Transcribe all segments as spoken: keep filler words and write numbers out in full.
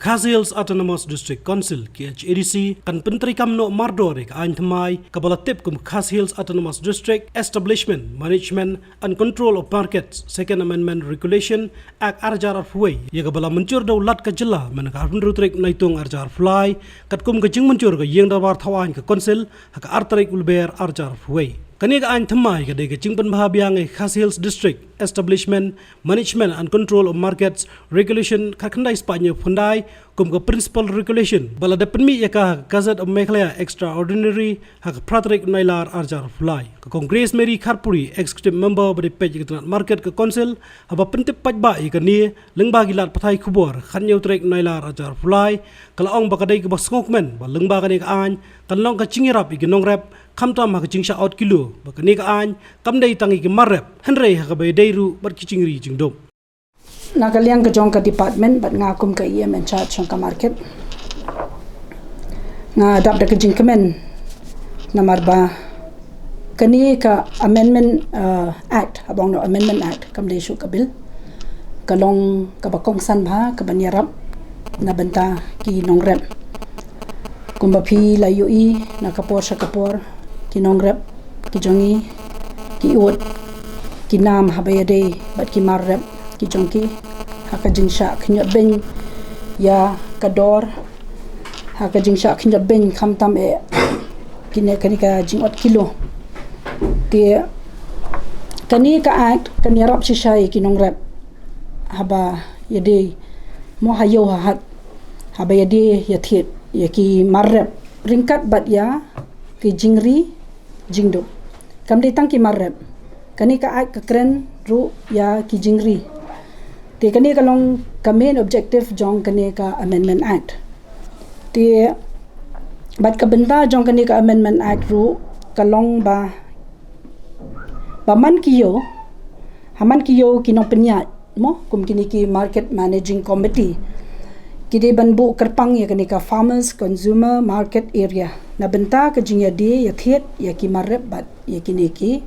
Khasi Hills Autonomous District Council, K H A D C, kan pyntreikam noh mardor ïa ka aiñ thymmai kaba la tip kum Khasi Hills Autonomous District Establishment, Management and Control of Markets, Second Amendment Regulation Act ar hajar arphew wei, ïa kaba la mynjur da u Lat ka jylla mynne ka arphew hynriew tarik Naitung ar hajar arphew lai, katkum ka jingmynjur ka ïing dorbar thaw aiñ ka Council ha ka ar tarik u Lber ar hajar arphew wei. Kane ka aiñ thymmai ka dei ka jingpynbha biang ïa ka Khasi Hills District Establishment, Management and Control of Markets Regulation khatkhyndai spah hynñiew phew khyndai kum ka Principal Regulation ba la dep pynmih ïa ka ha ka Gazette of Meghalaya Extraordinary ha ka phra tarik u Nailar ar hajar arphew lai. Ka Kong Grace Mary Kharpuri, Executive Member ba dei peit ïa ka tnat market ka Council, haba pyntip paidbah ïa kane lyngba ki lad pathai khubor ha ka khathynñiew tarik u Nailar ar hajar arphew lai, ka la ong ba ka dei kaba sngewkmen ba lyngba kane ka aiñ kan long ka jingïarap ïa ki nongrep, khamtam ha ka jingshah ot kilo, ba kane ka aiñ kam dei tang ïa ki mar rep, hynrei ha kaba ïadei ruh bad ki jingri jingdup. Na ka liang ka jong ka department bad nga kum ka E M in charge jong ka market, nga dap da ka jingkmen namar ba kane ka amendment, uh, act, haba ong noh amendment act, kam dei shuh ka bill, ka long kaba kongsan bha, kaban ïarap na bynta ki nongrep. Kumba phi la ïohi na ka por sha ka por, ki nongrep ki jong ngi ki ud ki nam haba ïadei bad ki mar rep ki jong ki ha ka jingshah khynñiot beiñ ïa ka dor, ha ka jingshah khynñiot beiñ khamtam eh kine, kane ka jingot kilo. Te kane ka act kan ïarap shisha ïa ki nongrep haba ïadei, mo, ha ïew ha hat, haba ïadei ïathied ïa ki mar rep ryngkat bad ïa ki jingri jingdup. Kam dei tang ki mar rep, kane ka act ka kren ruh ïa ki jingri. Te kane ka long ka main objective jong kane ka Amendment Act. Te bad ka bynta jong kane ka Amendment Act ruh ka long ba, ba man ki ïew, ha man ki ïew ki nongpynïaid, mo, kum kine ki Market Managing Committee, ki dei ban buh kyrpang ïa kane ka Farmers Consumer Market Area na bynta ka jingïadei ïathied ïa ki mar rep bad ïa kine ki,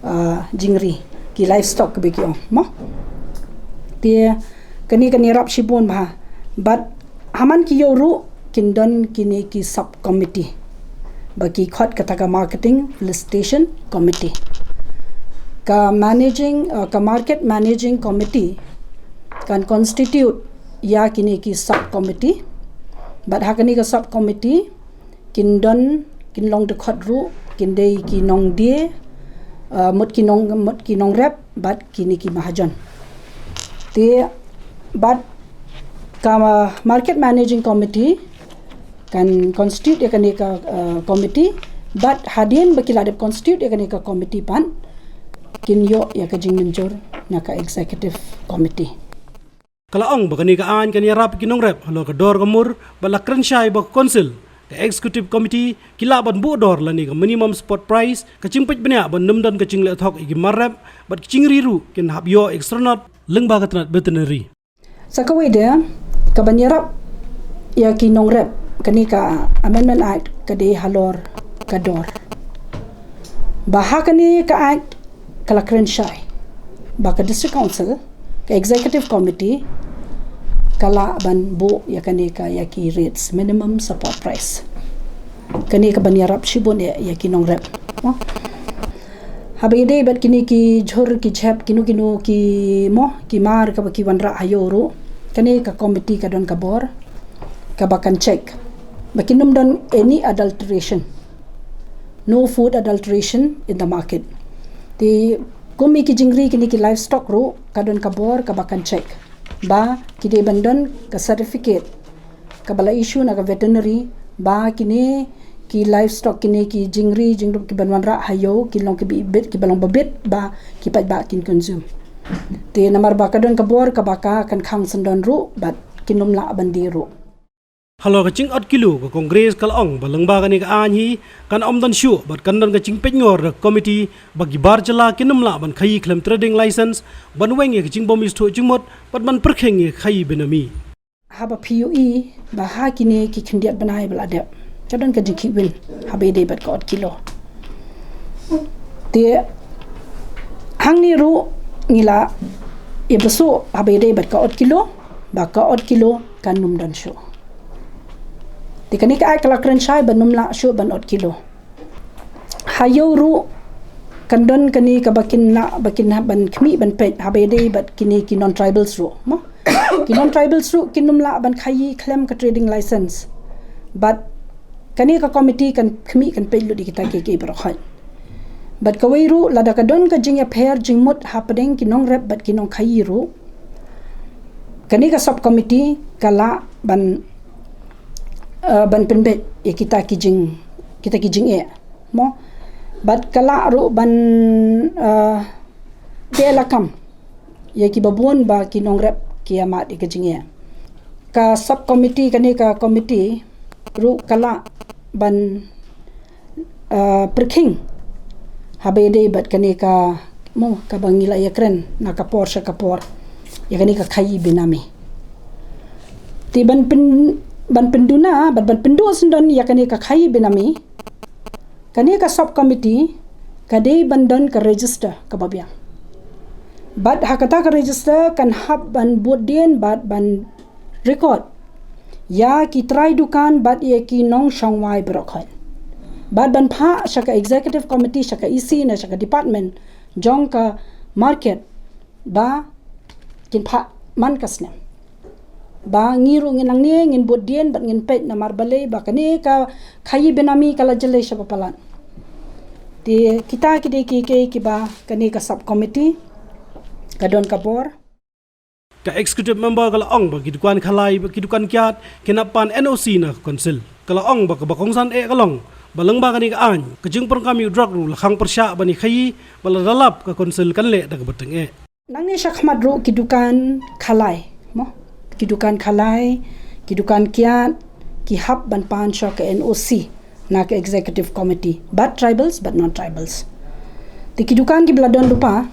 ah, jingri, ki livestock kaba ki ong, mo. Te kane kan ïarap shibun bha. Bad ha man ki ïew ruh kin don kine ki sub committee ba ki khot kata ka Marketing Felicitation Committee. Ka managing, uh, ka Market Managing Committee kan constitute ïa kine ki sub committee. Bad ha kane ka sub committee kin don, kin long dkhot ruh, kin dei ki nongdie, uh, mut ki nong, mut ki nongrep bad kine ki mahajon. Te bad ka Market Managing Committee kan constitute ïa kane ka, uh, committee, bad hadien ba ki la dep constitute ïa kane ka committee pat kin ïoh ïa ka jingmynjur na ka Executive Committee. Ka la ong ba kane ka aiñ kan ïarap ïa ki nongrep halor ka dor ka mur, bad la kren shai ba ka Council, ka Executive Committee, ki lah ban buh dor lane ka minimum spot price, ka jingpeit bniah ban ym don ka jingleh thok ïa ki mar rep bad ki jingri ruh kin hap ïoh ïa ka syrnod lyngba ka tnat veterinary. Sa kawei de, kaban ïarap ïa ki nongrep, kane ka Amendment Act ka dei halor ka dor. Ba ha kane ka Act ka la kren shai ba ka District Council, ka Executive Committee, ka lah ban buh ïa kane ka, ïa ki rates, minimum support price. Kane kaban ïarap shibun ïa, ïa ki nongrep, mo. Haba ïadei bad kine ki jhur ki jhep, kino kino ki, mo, ki mar kaba ki wanrah ha ïew ruh, kane ka committee ka don ka bor kaba kan check ba kin ym don any adulteration, no food adulteration in the market. Te kum ïa ki jingri kine ki livestock ruh ka don ka bor kaba kan check ba ki dei ban don ka certificate kaba la issue na ka veterinary ba kine ki livestock, kine ki jingri jingdup kiban wanrah ha ïew kin long kiba bit, kiba long babit ba ki paidbah kin consume. Te namar ba ka don ka bor kaba ka kan khang syndon ruh bad kin ym lah ban die ruh. Halor ka jingot kilo, ka Kong Grace ka la ong ba lyngba kane ka aiñ hi kan ym don shuh bad kan don ka jingpeitngor da ka committee ba ki bar jylla kin ym lah ban khaïi khlem trading license, ban weng ïa ka jingbym ïasngewthuh jingmut bad ban pyrkhing ïa ka khaïi benami. Haba phi ïohi ba ha kine ki khyndiat bnai ba la dep, ka don ka jingkhih win haba ïadei bad ka ot kilo. Te hangne ruh ngi la ïabsuh haba ïadei bad ka ot kilo, ba ka ot kilo kan nym don shuh. Te kane ka Act ka la kren shai ban nym lah shuh ban ot kilo. Ha ïew ruh kan don kane kaba kin lah, ba kin hap ban khmih ban peit haba ïadei bad kine ki non-tribals ruh, mo? Ki non-tribals ruh kin nym lah ban khaïi khlem ka trading license. Bad kane ka committee kan khmih kan peit lut ïa kita kiei kiei baroh khoit. Bad kawei ruh, lada ka don ka jingïapher jingmut hapdeng ki nongrep bad ki nongkhaïi ruh, kane ka sub committee ka lah ban, eh, ban pynbeit ïa kita ki jing, kita ki jingeh, mo? Bad ka lah ruh ban, eh, teh lakam ïa kiba bun ba ki nongrep ki ïa mad ïa ka jingeh. Ka sub committee, kane ka committee ruh ka lah ban, eh, pyrkhing haba ïadei bad kane ka, mo, kaba ngi la ïakren na ka por sha ka por, ïa kane ka khaïi benami. Te ban pyn, ban pynduna bad ban pynduh syndon ïa kane ka khaïi benami, kane ka sub committee ka dei ban don ka register kaba biang. Bad ha kata ka register kan hap ban bud dien bad ban record ïa ki trai dukan bad ïa ki nongshong wai baroh khoit. Bad ban phah sha ka executive committee, sha ka E C ne sha ka department jong ka market ba kin phah man ka snem. Ba ngi ruh ngin nangne ngin bud dien bad ngin peit namar balei ba kane ka khaïi benami ka la jlei shaba palat. Te kita ki dei kiei kiei kiba kane ka sub committee ka don ka bor. Ka executive member ka la ong ba ki dukan khalai bad ki dukan kiad kin hap pan N O C na ka council. Ka la ong ba kaba kongsan eh ka long ba lyngba kane ka aiñ, ka jingpyndonkam ïa u drug ruh la khang pyrshah ban ïa khaïi, bad lada lap ka council kan leh da kaba tyngeh. Nangne shakhmat ruh ki dukan khalai, mo, ki dukan khalai, ki dukan kiad ki hap ban pan sha ka N O C na ka executive committee, bad tribals bad non-tribals. Te ki dukan kiba la don lypa,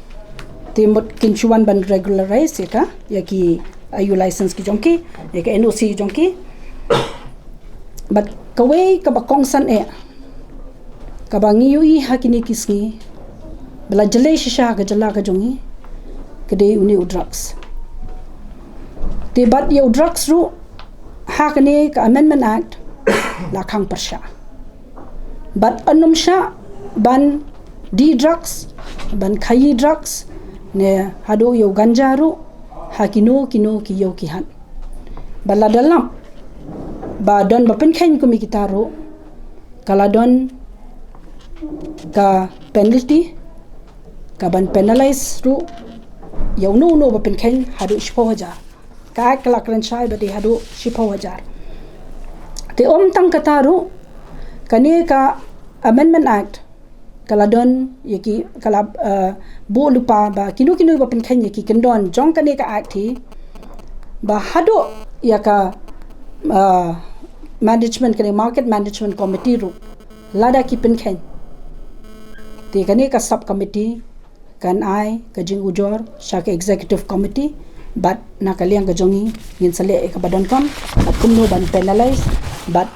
te mut kin shu wan ban regularize ïa ka, ïa ki, ïa u license ki jong ki, ïa ka N O C jong ki. Bad kawei kaba kongsan eh kaba ngi ïohi ha kine ki sngi ba la jlei shisha ha ka jylla ka jong ngi, ka dei une u drugs. Te bad ïa u drugs ruh ha kane ka Amendment Act la khang pyrshah. Bad ym shah ban die drugs, ban khaïi drugs, ne haduh ïa u ganja ruh ha kino kino ki ïew ki hat. Bad lada lap ba don ba pynkheiñ kum ïa kita ruh, ka la don ka penalty, ka ban penalize ruh ïa uno uno ba pynkheiñ haduh shiphew hajar. Ka Act ka la kren shai ba dei haduh shiphew hajar. Te ym tang kata ruh, kane ka Amendment Act ka la don ïa ki, ka la, eh, buh lypa ba kino kino ba pynkheiñ ïa ki kyndon jong kane ka Act hi, ba haduh ïa ka, eh, management, kane Market Management Committee ruh lada ki pynkheiñ, te kane ka sub committee kan ai ka jingujor sha ka executive committee, bad na ka liang ka jong ngi ngin sa leh ïa kaba donkam, bad kumno ban penalize bad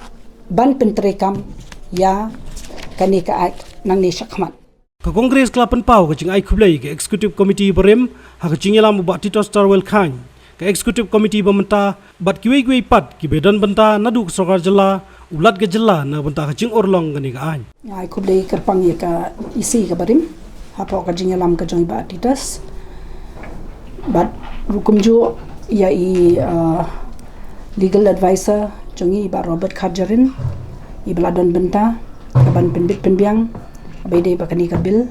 ban pyntreikam ïa kane ka Act nangne shakhmat. Ka Congress ka la pynpaw ka jingai khublei ka executive committee barim ha ka jingïalam u Bah Titos Tarwel Chyne, ka executive committee ba mynta, bad kiwei kiwei pat kiba don bynta naduh ka sorkar jylla, u Lat ka jylla na ka bynta ka jingurlong kane ka aiñ. Nga ai khublei kyrpang ïa ka E C ka barim hapoh ka jingïalam ka jong i Bah Titos, bad ruh kumjuh ïa i, uh, legal advisor jong i Bah Robert Kharjahrin, iba la don bynta ka ban pynbit pynbiang ba ïadei bad kane ka bill.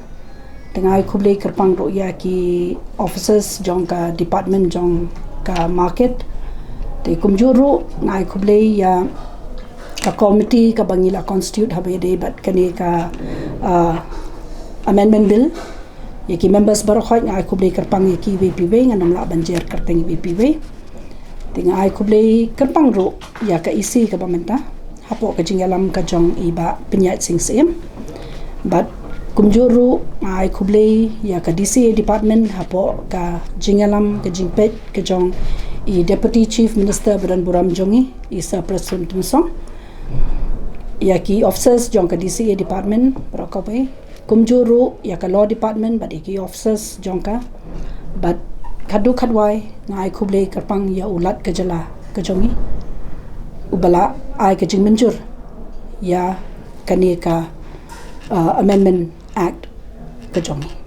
Te nga ai khublei kyrpang ruh ïa ki officers jong ka department jong ka market. Te kumjuh ruh nga ai khublei ïa ka committee kaba ngi la constitute haba ïadei bad kane ka, ah, amendment bill. Ïa ki members baroh khoit nga ai khublei kyrpang ïa ki iwei pa iwei, ngan ym lah ban jer kyrteng iwei pa iwei. Te nga ai khublei kyrpang ruh ïa ka E C kaba mynta hapoh ka jingïalam ka jong i Bah Pynïaid Sing Syiem. Bad kumjuh ruh nga ai khublei ïa ka D C A department hapoh ka jingïalam ka jingpeit ka jong i Deputy Chief Minister ba don burom jong i, i Sir Prestone Tynsong. Ïa ki officers jong ka D C A department baroh kawei. Kumjuh ruh ïa ka law department bad ïa ki officers jong ka. Bad khadduh khadwai nga ai khublei kyrpang ïa u Lat ka jylla, ka jong ngi, u ba la ai ka jingmynjur ïa kane ka, uh, Amendment Act ka jong ngi.